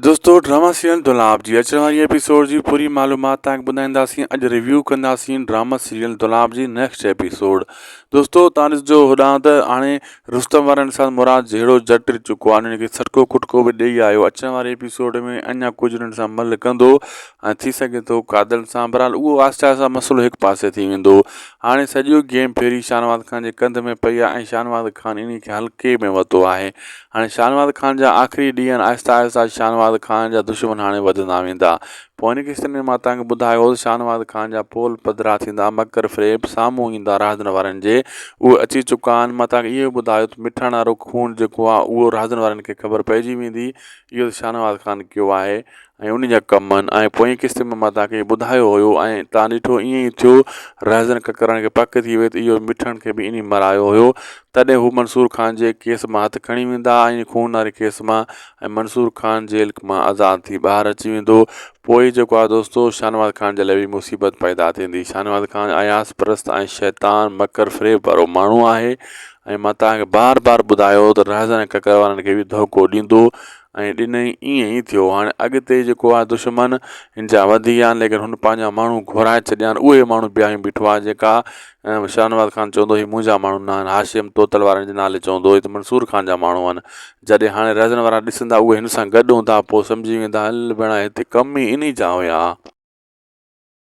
دوستو drama serial دولاب جي اچڻ واري ايپيسوڊ جي پوري معلومات توهان کي ٻڌائينداسين اڄ ريويو ڪنداسين ڊراما سيريل دولاب جي نيڪسٽ ايپيسوڊ دوستو توهان ڏسجو هوڏانهن ته هاڻي رستم وارن سان مراد جهيڙو جٽ چڪو آهي انهن کي سٽڪو کٽڪو به ڏئي آيو اچڻ واري ايپيسوڊ ۾ اڃا ڪجهه انهن سان مل ڪندو ۽ ٿي سگهي ٿو قادر سان بهرحال اهو آهستي آهستي مسئلو هڪ پاسي ٿي ويندو هاڻي سڄو گيم ڦيري شاهنواز خان جي ڪنڌ ۾ پئي آهي ۽ شاهنواز خان انهي کي هلڪي ۾ ورتو آهي هاڻي شاهنواز خان جا آخري ڏينهن آهستي آهستي شاهنواز خان جا دشمن هاڻي وڌندا ويندا پوئين قسط ۾ مان توهان کي ٻڌايو هو ته شاهنواز خان جا پول پڌرا ٿيندا مڪر فريب سامهون ايندا راهدن وارن جي اهي اچي چڪا آهن مان توهان کي اهو ٻڌايو ته مٺاڻ وارو خون جيڪو آهي اهو راهدن وارن کي خبر پئجي ويندي اهو ته شاهنواز خان ڪيو آهي ۽ انهي جا ڪم آهن ۽ پوئين قسط ۾ مان توهان کي ٻڌايو هيو ۽ توهان ڏٺو ائين ئي ٿيو رهزن ڪڪرڻ کي پڪ ٿي وئي ته اهو مٺڻ کي به انهي مرايو هيو تڏهن هو منصور خان جي ڪيس مان هٿ کڻي ويندا ۽ خون واري ڪيس مان ۽ منصور خان جيل مان آزاد ٿي ٻاهر اچي ويندو پوء جيڪو آهي دوستو شاهنواز خان جي لاء به مصيبت پيدا ٿيندي شاهنواز خان عياش پرست ۽ شيطان مڪر فريب وارو ماڻهو آهي ۽ مان توهان کي بار بار ٻڌايو ته رهزن ڪڪر وارن کي به ڌوڪو ڏيندو ۽ ڏنئي ائين ئي ٿيو. هاڻي اڳتي جيڪو آهي دشمن هن جا وڌي ويا آهن ليڪن هن پنهنجا ماڻهو گهرائي ڇڏيا آهن اهي ماڻهو بيهايون بيٺو آهي جيڪا شاهنواز خان چوندو هي منهنجا ماڻهو نه آهن هاشم طوطل وارن جي نالي چوندو هي ته منصور خان جا ماڻهو آهن جڏهن هاڻي رهزن وارا ڏسندا اهي هن سان گڏ هوندا پوء سمجهي ويندا هل ڀيڻا هتي ڪم ئي انهي جا هيا.